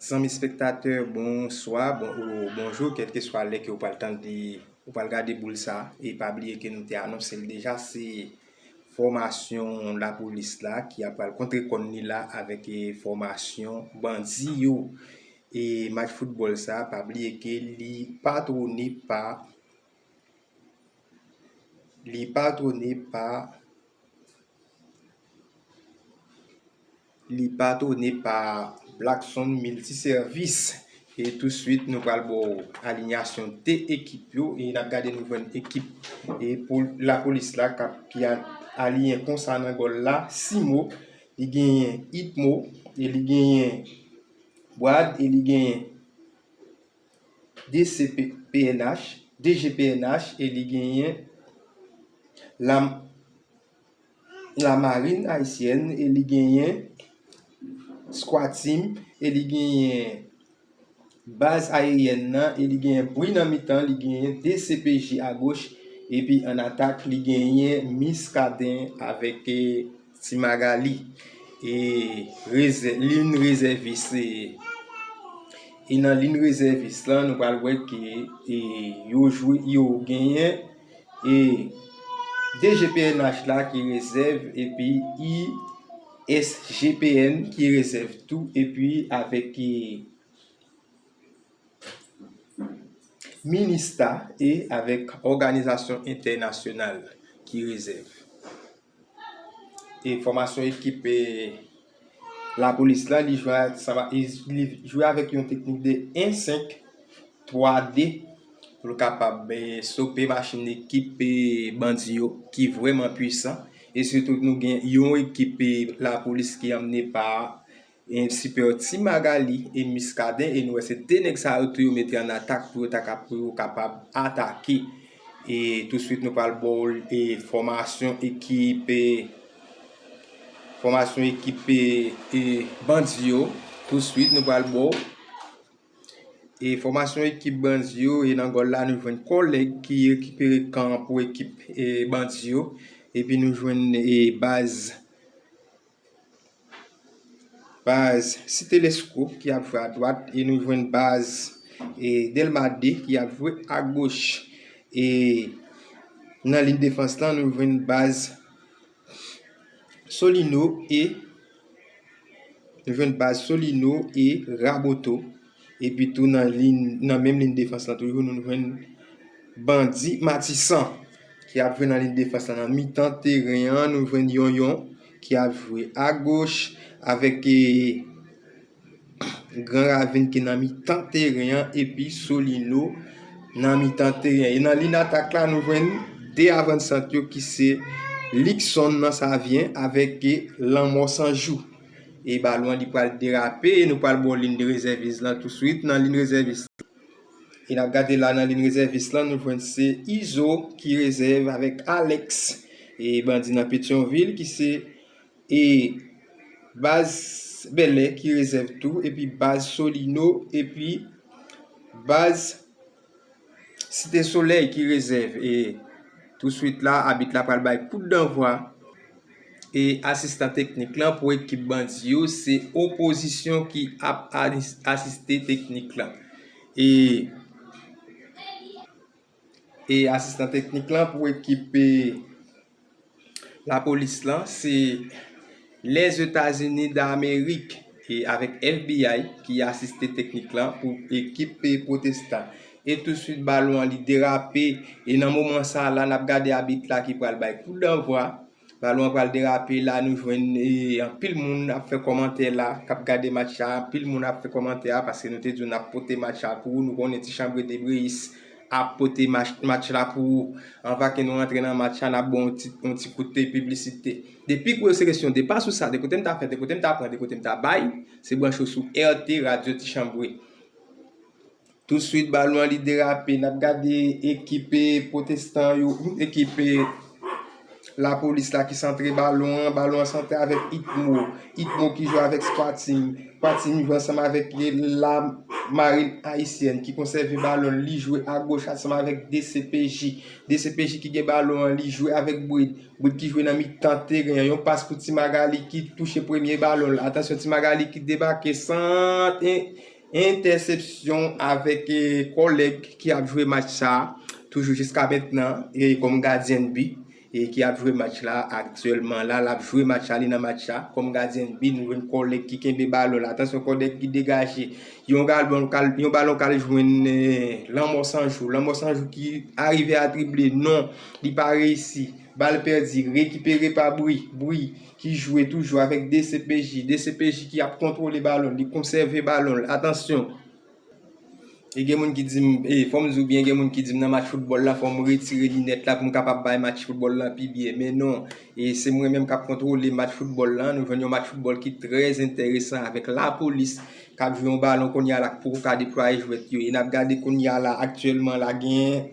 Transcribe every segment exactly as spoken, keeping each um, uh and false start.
Zanmi espektatè, bonswa, bon, ou bonjou, kèlkeswa lè ke ou pral tande, ou pral gade boul sa, e pa bliye ke nou te anonse l deja, se fòmasyon lapolis la ki ap pral kontre kòn li la avèk, e, fòmasyon bandi yo. E match foutbòl sa, pa bliye ke li patwone pa, li patwone pa, li patwone pa Blackson Multiservice. E touswit, nou pral ba w alinyasyon de ekip yo. E n ap gade, nou jwenn ekip, e pou lapolis la k ap, ki a-, aliyen konsa nan gòl la. Simo, li genyen Itmo, e li genyen Brad, e li genyen D C P N H, D G P N H, e li genyen Lam-, Lamarin Ayisyèn, e li genyen Squad Team, e li genyen Baz Ayeryèn nan, e li genyen Bri nan mitan, li genyen D C P J agoch, epi an atak, li genyen Miskaden avèk, e, Ti Magali. E rezè-, liy rezèvis, e, e nan liy rezèvis lan, nou pral wè ke, e, yo jwe, yo genyen, e, D G P N H la ki rezèv, epi I S G P N ki rezèv tou, epi avèk, e, Minista e avèk òganizasyon entènasyonal ki rezèv. E fòmasyon ekip, e, lapolis la, li jwe ansanm, li jwe avèk yon teknik de en senk twa de pou l kapab, e, stope machin ekip, e, bandi yo ki vrèman pwisan. E sitou nou gen yon ekip, e, lapolis ki anmennen pa e, Sipè Ti Magali e Miskaden, e nou wè se de nèg sa yo tou yo mete an atak pou yo ta ka, pou yo kapab atake. E touswit nou pral ba w, e, fòmasyon ekip, e, fòmasyon ekip, e, e, bandi yo. Touswit nou pral ba w, e, fòmasyon ekip bandi yo, e nan gòl la nou jwenn Kòlèg ki rekipere kan pou ekip, e, bandi yo. Epi nou jwenn, e, baz Baz Site Lesko ki ap jwe adwat, e nou jwenn baz, e, Dèlma de ki ap jwe agoch. E nan liy defans lan, nou jwenn baz Solino e, nou jwenn baz Solino e Raboto. Epi tou nan liy, nan menm liy defans lan toujou, nou jwenn Bandi Matisan ki ap jwe nan liy defans lan. Nan mitan teren an, nou jwenn Yonyon ki ap jwe agoch avèk, e, Gran Ravin ki nan mitan teren an, epi Solino nan mitan teren an. E nan liy atak la, nou jwenn de avansant yo ki se Likson nan Savyen avèk, e, Lanmò Sanjou. E balon an li pral derape, e nou pral ba w liy de rezèvis lan touswit. Nan liy rezèvis, e n ap gade la nan liy rezèvis lan, nou jwenn se Izo ki rezèv avèk Alex, e bandi nan Petyonvil ki se, e, baz Bèlè ki rezèv tou, epi baz Solino, epi baz Site Solèy ki rezèv. E touswit la, abit la pral bay kout danvwa. E asistan teknik lan pou ekip bandi yo, se Opozisyon ki ap alis-, asiste teknik lan. E, e asistan teknik lan pou ekip, e, lapolis lan, se Lèzetazini Damerik, e avèk F B I ki asiste teknik lan pou ekip, e, Pwotestan. E touswit, balon an li derape. E nan moman sa la, n ap gade abit la ki pral bay kout danvwa. Balon an pral derape la, nou jwenn, e, anpil moun ap fè kòmantè la, k ap gade match la, anpil moun ap fè kòmantè a, paske nou te di w n ap pote match la pou ou, nou konnen Ti Chanbre Debreyis ap pote match, match la pou ou. Anvan ke nou rantre nan match la, n ap ba w yon ti, yon ti kout piblisite. Depi ke se kesyon de pa sou sa, de kote m ta fè, de kote m ta pran, de kote m ta bay, se branche w sou R T Radyo Ti Chanbre. Touswit, balon an li derape. N ap gade ekip, e, Pwotestan yo, ekip, e, lapolis la ki santre balon an. Balon an santre avèk Itmo. Itmo ki jwe avèk Squad Team. Squad Team jwe ansanm avèk, e, Lamarin Ayisyèn ki konsève balon. Li jwe agoch ansanm avèk D C P J. D C P J ki gen balon an, li jwe avèk Brid. Brid ki jwe nan mitan teren an. Yon pas pou Ti Magali ki touche premye balon l. Atansyon, Ti Magali ki debake. Sant, e, entèsepsyon avèk eh, kòlèg ki ap jwe match sa a, toujou jiska mentnan, e kòm gadyen bi, e ki ap jwe match la aktyèlman la, l ap jwe match la, li nan match la, kòm gadyen bi, nou jwenn kòlèg ki kenbe balon la. Atansyon, kòlèg ki degaje, yon balon k al, yon balon k al jwenn eh, Lanmò Sanjou, Lanmò Sanjou ki arive a drible, non, li pa reyisi, bal pèdi, rekipere pa Bri, Bri ki jwe toujou avèk D C P J, D C P J ki ap kontwole balon, li konsève balon, atansyon. E gen moun ki di m, e fò m di w byen, gen moun ki di m nan match foutbòl la, fò m retire linèt la pou m kapab bay match foutbòl la pi byen. Men non, e se mwen menm k ap kontwole match foutbòl la. Nou jwenn yon match foutbòl ki trè enteresan avèk Lapolis k ap jwe yon balon kounye a la k poko ka deplwaye jwèt yo. E n ap gade kounye a la, aktyèlman la, gen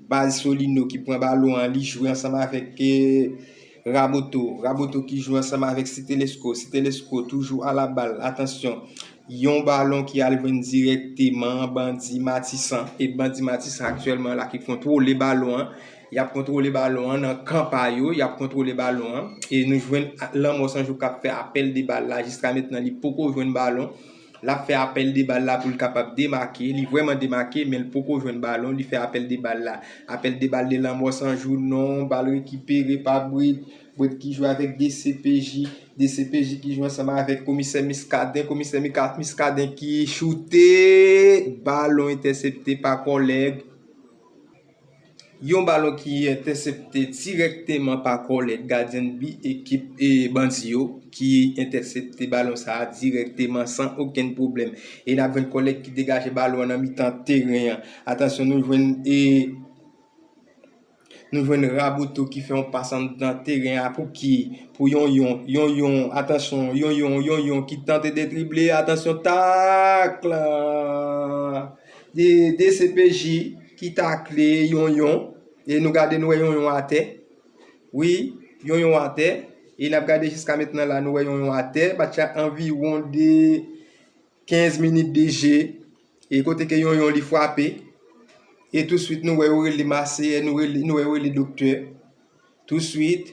Baz Solino ki pran balon an, li jwe ansanm avèk eh, Raboto. Raboto ki jwe ansanm avèk Sitelesko. Sitelesko toujou a la bal. Atansyon, yon balon ki al jwenn dirèkteman Bandi Matisan. E Bandi Matisan aktyèlman la ki kontwole balon an. Y ap kontwole balon an nan kan pa yo. Y ap kontwole balon an. E nou jwenn Lanmò Sanjou k ap fè apèl de bal la. Jiska mentnan, li poko jwenn balon. L ap fè apèl de bal la pou l kapab demake. Li vrèman demake, men l poko jwenn balon. Li fè apèl de bal la. Apèl de bal de Lanmò Sanjou, non, bal rekipere pa Brit. Brit ki jwe avèk D C P J. D C P J ki jwe ansanm avèk Komisè Miskaden. Komisè Mika- Miskaden ki choute. Balon entèsepte pa kòlèg. Yon balon ki entèsepte dirèkteman pa kòlèg gadyen bi ekip e Bandi yo, ki entèsepte balon sa a dirèkteman san okenn pwoblèm. E n ap jwenn kòlèg ki degaje balon an nan mitan teren an. Atansyon, nou jwenn e nou jwenn Raboto ki fè yon pas anndan teren an pou ki? Pou Yonyon. Yonyon, atansyon, Yonyon, Yonyon ki tante de drible. Atansyon, tak la! De, D C P J ki takle Yonyon. E nou gade, nou wè Yonyon atè. Wi, Yonyon atè. E n ap gade jiska mentnan la, nou wè Yonyon atè. Match la anviwon de kenz minit de je. E kote ke Yonyon li frape. E touswit, nou wè yo rele maseyè, nou rele, nou wè yo rele doktè. Touswit,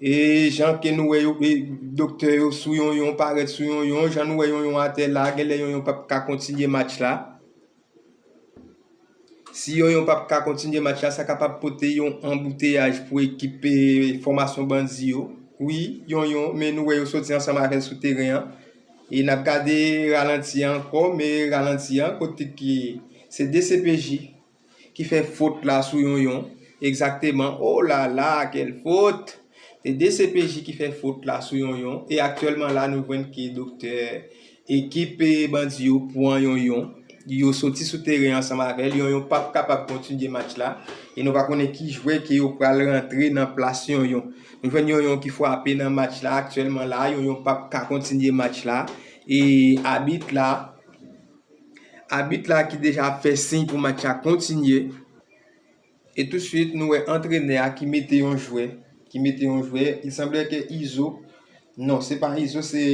e jan ke nou wè yo, e doktè yo sou Yonyon, parèt sou Yonyon, jan nou wè Yonyon atè la, genlè Yonyon p ap ka kontinye match la. Si Yonyon p ap ka kontinye match la, sa kapab pote yon anbouteyaj pou ekip e, fòmasyon Bandi yo. Wi, Yonyon, men nou wè yo soti ansanm avè l sou teren an. E n ap gade ralanti an ankò, men ralanti an kote ki se D C P J ki fè fot la sou Yonyon. Egzakteman. Oh la la, quelle faute! Se D C P J ki fè fot la sou Yonyon. E aktyèlman la, nou jwenn ke doktè ekip e, Bandi yo pran Yonyon. Yo soti sou teren ansanm avè l. Yonyon p ap kapab kontinye match la. E nou pa konnen ki jwè ke yo pral rantre nan plas Yonyon. Nou jwenn Yonyon ki frape nan match la. Aktyèlman la, Yonyon p ap ka kontinye match la. E abit la, abit la ki deja ap fè siy pou match la kontinye. E touswit, nou wè antrenè a ki mete yon jwè, ki mete yon jwè, il semble ke Izo, non, se pa Izo, se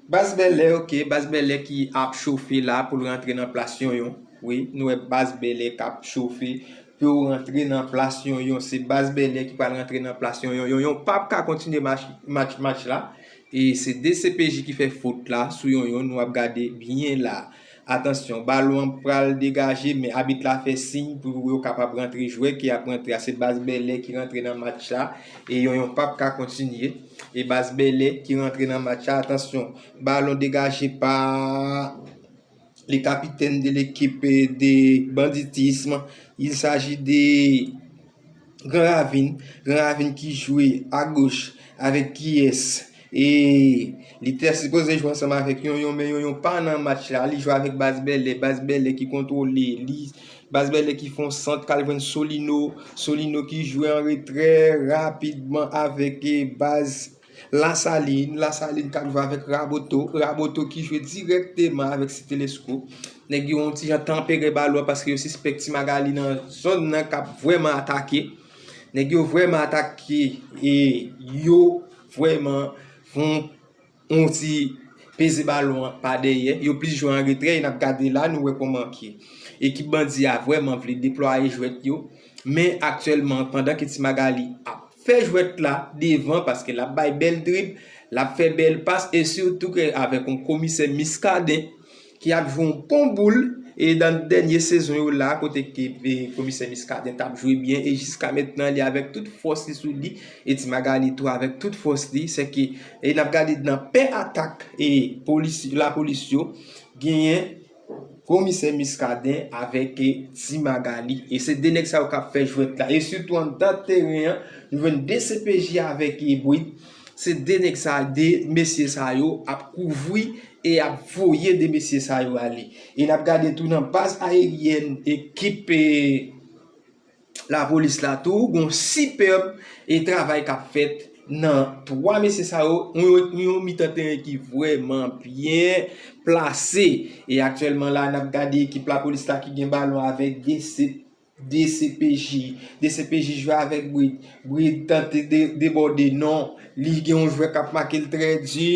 Baz Bèlè, ok, Baz Bèlè ki ap chofe la pou l rantre nan plas Yonyon. Wi, nou wè Baz Bèlè k ap chofe pou rantre nan plas Yonyon. Se Baz Bèlè ki pral rantre nan plas Yonyon. Yonyon p ap ka kontinye match, match, match la. E se D C P J ki fè fot la sou Yonyon, nou ap gade byen la. Atansyon, balon an pral degaje, men abit la fè siy pou yo kapab rantre. Jwè ki ap rantre a, se Baz Bèlè ki rantre nan match la. E Yonyon p ap ka kontinye. E Baz Bèlè ki rantre nan match la. Atansyon, balon degaje pa le capitaine de l'équipe de banditisme. Il s'agit de Gran Ravin. Gran Ravin ki jwe agoch avèk kiyès? E li te sipoze jwe ansanm avèk Yonyon, men Yonyon pa nan match la. Li jwe avèk Baz Bèlè. Baz Bèlè ki kontwole li. Baz Bèlè ki fè yon sant k al jwenn Solino. Solino ki jwe an retrè rapidman avèk, e, Baz Lasalin. Lasalin k ap jwe avèk Raboto. Raboto ki jwe dirèkteman avèk Sitelesko. Nèg yo yon ti jan tanpere balon paske yo sispèk Ti Magali nan zòn nan k ap vrèman atake. Nèg yo vrèman atake e yo vrèman fè yon ti peze balon an pa dèyè. Yo plis jwe an retrè, e n ap gade la, nou wè kòman ke ekip Bandi a vrèman vle deplwaye jwèt yo. Men aktyèlman, pandan ke Ti Magali ap fè jwèt la devan, paske l ap bay bèl drib, l ap fè bèl pas, e sitou ke avèk yon Komisè Miskaden ki ap jwe yon bon boul e nan dènye sezon yo la, kote ke e, komisè Muscadin t ap jwe byen e jiska mentnan li avèk tout fòs li sou li e Ti Magali tou avèk tout fòs li, sèke e n ap gade nan pè atak e polis, lapolis yo, genyen komisè Muscadin avèk e Ti Magali. E se de nèg sa yo k ap fè jwèt la. E sitou anndan teren an, nou jwenn de C P J avèk e Brit. Se de nèg sa, de mesye sa yo ap kouvri e ap voye de mesye sa yo ale. E n ap gade tou nan baz ayeryèn ekip e lapolis la tou, gon sipèb e travay k ap fèt nan twa mesye sa yo, yon, yon mitan teren ki vrèman byen plase. E aktyèlman la, n ap gade ekip lapolis la ki gen balon avèk de C, de C P J. De C P J jwe avèk Brit. Brit tante de, debòde, non. Li gen yon jwè k ap make l trè di.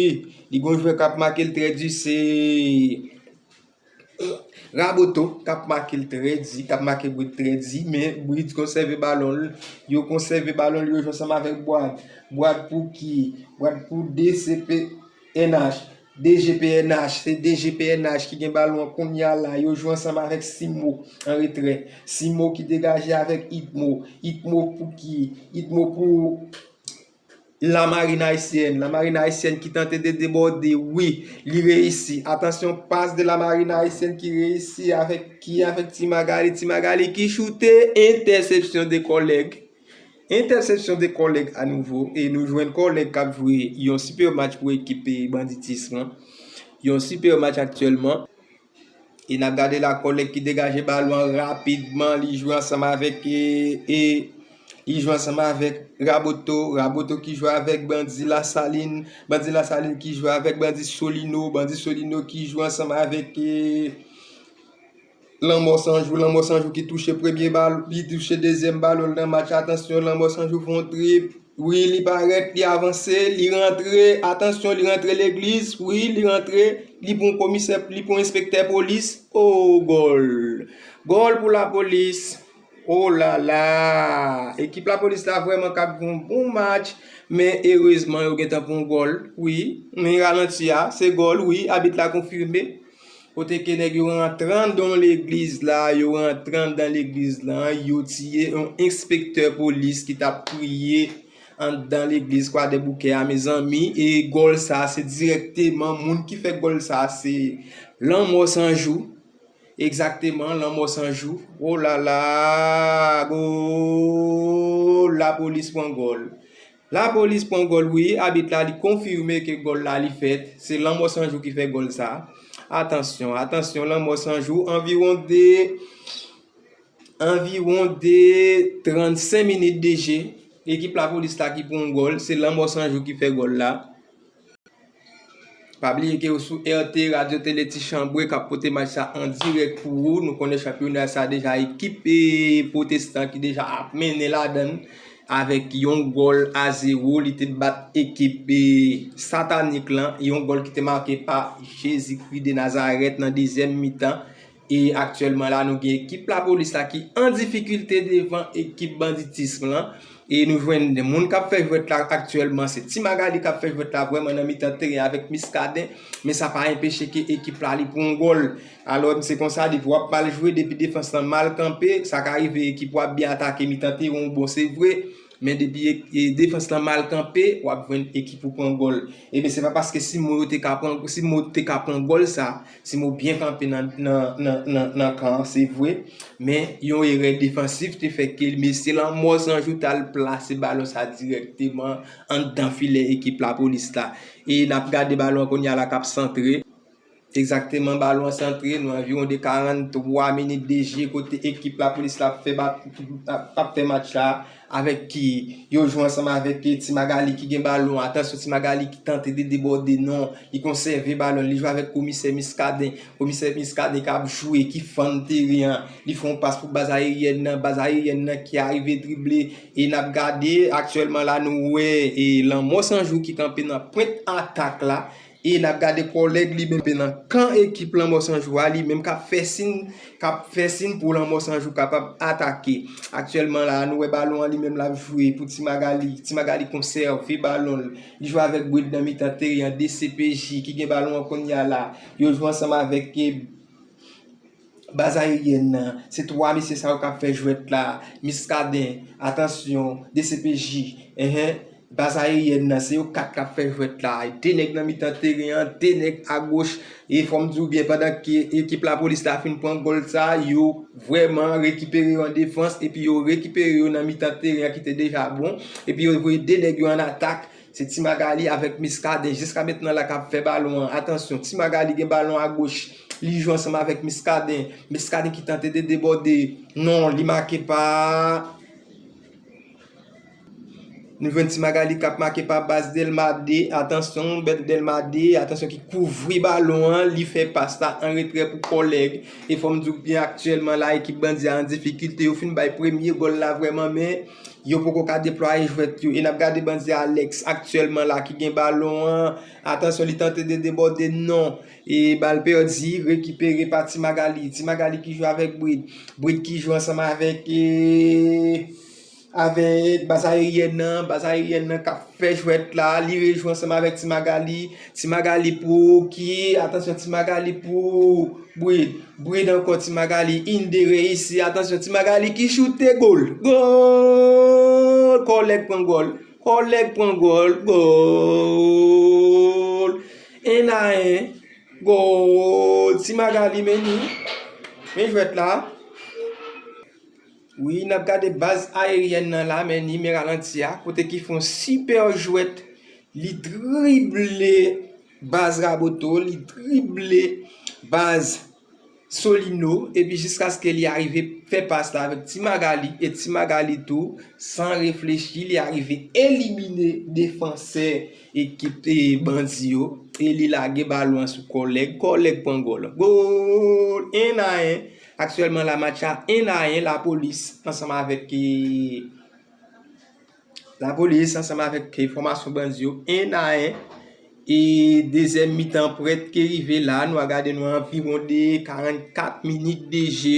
Li gen yon jwè k ap make l trè di, se Raboto k ap make l trè di, k ap make Brit trè di, men Brit konsève balon l. Yo konsève balon l, yo jwe ansanm avèk Bwad. Bwad pou ki? Bwad pou D C P N H. D G P N H, se D G P N H ki gen balon an kounye a la. Yo jwe ansanm avèk Simo an retrè. Simo ki degaje avèk Itmo. Itmo pou ki? Itmo pou Lamarin Ayisyèn. Lamarin Ayisyèn ki tante de debòde. Wi, li reyisi. Atansyon, pas de Lamarin Ayisyèn ki reyisi avèk ki? Avèk Ti Magali. Ti Magali ki choute. Entèsepsyon de kòlèg. Entèsepsyon de kòlèg anouvo. E nou jwenn kòlèg k ap jwe yon sipè match pou ekip e banditis lan. Yon sipè match aktyèlman. E n ap gade la, kòlèg ki degaje balon an rapidman, li jwe ansanm avèk e, e li jwe ansanm avèk Raboto. Raboto ki jwe avèk Bandi Lasalin. Bandi Lasalin ki jwe avèk Bandi Solino. Bandi Solino ki jwe ansanm avèk e, Lanmò Sanjou. Lanmò Sanjou ki touche premye bal, li touche dezyèm balon nan match. Atansyon, Lanmò Sanjou fè yon trip. Wi, li parèt, li avanse, li rantre. Atansyon, li rantre legliz. Wi, li rantre. Li pran komisè, li pran enspektè polis. O, gòl! Gòl pou lapolis. O la la! Ekip lapolis la vrèman k ap jwe yon bon match, men erezman yo gentan pran yon gòl. Wi, men ralanti a, se gòl, wi, abit la konfime. Kote ke nèg yo rantre anndan legliz la, yo rantre anndan legliz la, yo tiye yon enspektè polis ki t ap priye anndan legliz Kwadèboukè a, mezanmi. E gòl sa, se dirèkteman, moun ki fè gòl sa, se Lanmò Sanjou. Egzakteman, Lanmò Sanjou. O la la, gòl! Lapolis pran gòl. Lapolis pran gòl, wi, abit la, li konfime ke gòl la, li fèt. Se Lanmò Sanjou ki fè gòl sa. Atansyon, atansyon, Lanmò Sanjou, anviwon de, anviwon de trannsenk minit de je. Ekip lapolis la ki pran gòl, se Lanmò Sanjou ki fè gòl la. Pa bliye ke w sou R T, Radyo Tele Ti Chanbre, k ap pote match sa an dirèk pou ou. Nou konnen chanpyona sa deja, ekip e Pwotestan ki deja ap mennen ladann avèk yon gòl a zewo. Li te bat ekip e Satanik lan, yon gòl ki te make pa Jezikri de Nazarèt nan dezyèm mitan. E aktyèlman la, nou gen ekip lapolis la ki an difikilte devan ekip banditis lan. E nou jwenn de moun k ap fè jwèt la aktyèlman, se Ti Magali k ap fè jwèt la vrèman nan mitan teren avèk Miskaden. Men sa pa enpeche ke ekip la li pran yon gòl. Alò, se konsa, depi w ap mal jwe, depi defans lan mal kanpe, sa ka rive ekip w ap byen atake mitan teren w bon, se vre. Men depi e, e, defans lan mal kanpe, w ap jwenn ekip ou pran gòl. Ebyen, se pa paske Simo yo te ka pran, Simo te ka pran gòl sa, Simo byen kanpe nan, nan, nan, nan, nan kan an, se vre. Men, yon erè defansif te fè ke mesye Lanmò Sanjou t al plase balon sa dirèkteman anndan filè ekip lapolis la. E n ap gade balon an kounye a la k ap santre. Egzakteman, balon an santre, nou anviwon de karannntwa minit de je kote ekip lapolis la ap fè ba-, ap, ap fè match la avèk ki yo jwe ansanm avèk Ti Magali ki gen balon. Atansyon, Ti Magali ki tante de debòde, non, li konsève balon, li jwe avèk komisè Miskaden. Komisè Miskaden k ap jwe, ki fann teren an, li fè yon pas pou baz ayeryèn nan, baz ayeryèn nan ki arive drible. E n ap gade, aktyèlman la, nou wè e Lanmò Sanjou ki kanpe nan pwent atak la. E n ap gade kòlèg li menm nan kan ekip Lanmò San Jou a, li menm k ap fè sin, k ap fè sin pou Lanmò San Jou kapab atake. Aktyèlman la, nou wè balon an li menm l ap jwe pou Ti Magali. Ti Magali konsève balon l. Li jwe avèk Brid nan mitan teren an, D C P J ki gen balon an kounye a la. Yo jwe ansanm avèk, eh, baz ayeryèn nan. Se twa mesye sa yo k ap fè jwèt la. Miskaden, atansyon, D C P J, enhen, baz ayeryèn nan, se yo kat k ap fè jwèt la. De nèg nan mitan teren an, de nèg agoch. E fò m di w byen, pandan ke ekip Lapolis la fin pran gòl sa, yo vrèman rekipere yo an defans, epi yo rekipere yo nan mitan teren an ki te deja bon, epi yo voye de nèg yo an atak. Se Ti Magali avèk Miskaden jiska mentnan la k ap fè balon an. Atansyon, Ti Magali gen balon agoch. Li jwe ansanm avèk Miskaden. Miskaden ki tante de debòde. Non, li make pa. Nou jwenn Ti Magali k ap make pa baz Dèlma de. Atansyon, bèl Dèlma de. Atansyon, ki kouvri balon an. Li fè pas la an retrè pou kòlèg. E fò m di w byen, aktyèlman la, ekip bandi a an difikilte. Yo fin bay premye gòl la vrèman, men yo poko ka deplwaye jwèt yo. E n ap gade bandi Alex aktyèlman la ki gen balon an. Atansyon, li tante de debòde, non. E bal pèdi, rekipere pa Ti Magali. Ti Magali ki jwe avèk Brid. Brid ki jwe ansanm avèk, e, avèk baz ayeryèn nan. Baz ayeryèn nan k ap fè jwèt la. Li rejwe ansanm avèk Ti Magali. Ti Magali pou ki? Atansyon, Ti Magali pou Brid. Brid ankò, Ti Magali, in de reyisi. Atansyon, Ti Magali ki choute, gòl. Gòl! Kòlèg pran gòl. Kòlèg pran gòl. Gòl! En a en. Gòl! Ti Magali, men ni. Men jwèt la. Wi, n ap gade baz ayeryèn nan la, men ni men ralanti a, kote ki fè yon sipè jwèt. Li drible baz Raboto, li drible baz Solino, epi jiskaske li arive fè pas la avèk Ti Magali, e Ti Magali tou, san reflechi, li arive elimine defansè ekip, e, bandi yo, e li lage balon an sou kòlèg, kòlèg pran gòl. Gòl! En a en. Aktyèlman la, match a en a en, Lapolis ansanm avèk, e, Lapolis ansanm avèk, e, fòmasyon bandi yo, en a en. E dezyèm mitan prèt ke rive la, nou a gade nou anviwon de karannkat minit de je.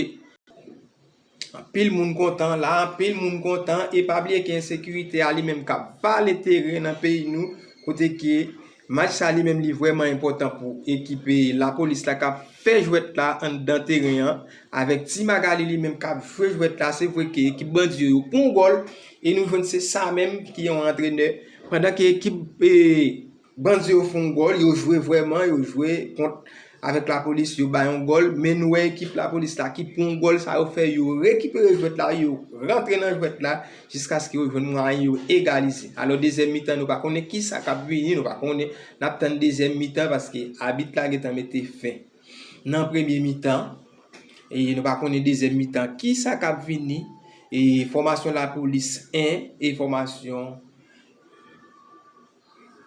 Anpil moun kontan la, anpil moun kontan, e pa bliye ke ensekirite a li menm k ap vale teren nan peyi nou, kote ke match sa li menm li vrèman enpòtan pou ekip Lapolis la k ap fè jwèt la anndan teren an, avèk Ti Magali li menm k ap jwe jwèt la. Se vre ke ekip bandi yo, yo pran gòl, e nou jwenn se sa menm ki yon antrenè, pandan ke ekip, e, bandi yo fè yon gòl, yo jwe vrèman, yo jwe kont avèk Lapolis, yo bay yon gòl, men nou wè ekip Lapolis la ki pran yon gòl, sa yo fè, yo rekipere jwèt la, yo rantre nan jwèt la, jiskaske yo jwenn mwayen, yo egalize. Alò, dezyèm mitan, nou pa konnen kisa k ap vini, nou pa konnen, n ap tann dezyèm mitan, paske abit la gentan mete fen nan premye mitan, e nou pa konnen dezyèm mitan, kisa k ap vini, e fòmasyon Lapolis en, e fòmasyon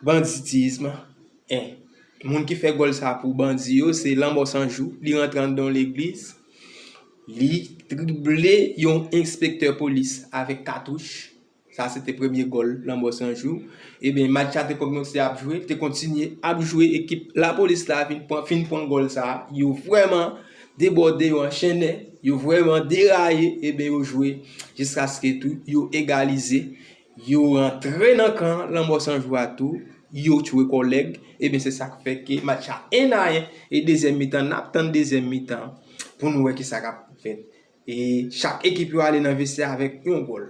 banditism en. Moun ki fè gòl sa pou bandi yo, se Lanmò San Jou. Li rantre anndan yon legliz. Li drible yon enspektè polis avèk katouch. Sa se te premye gòl Lanmò San Jou. Ebyen, match la te kòmanse ap jwe, te kontinye ap jwe. Ekip Lapolis la vin pran, fin pran gòl sa. Yo vrèman debòde, yo anchennen, yo vrèman deraye. Ebyen, yo jwe jiskaske tou yo egalize. Yo rantre nan kan Lanmò San Jou a tou, yo tchwe kòlèg. Ebyen, se sa k fè ke match la en a en, e dezyèm mitan, n ap tann dezyèm mitan pou nou wè kisa k ap fèt. E chak ekip yo ale nan vestè avèk yon gòl.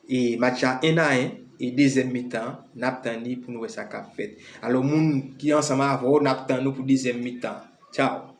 E match la en a en, e dezyèm mitan, n ap tann li pou nou wè sa k ap fèt. Alò, moun ki ansanm avè w, n ap tann nou pou dezyèm mitan. Tchaw!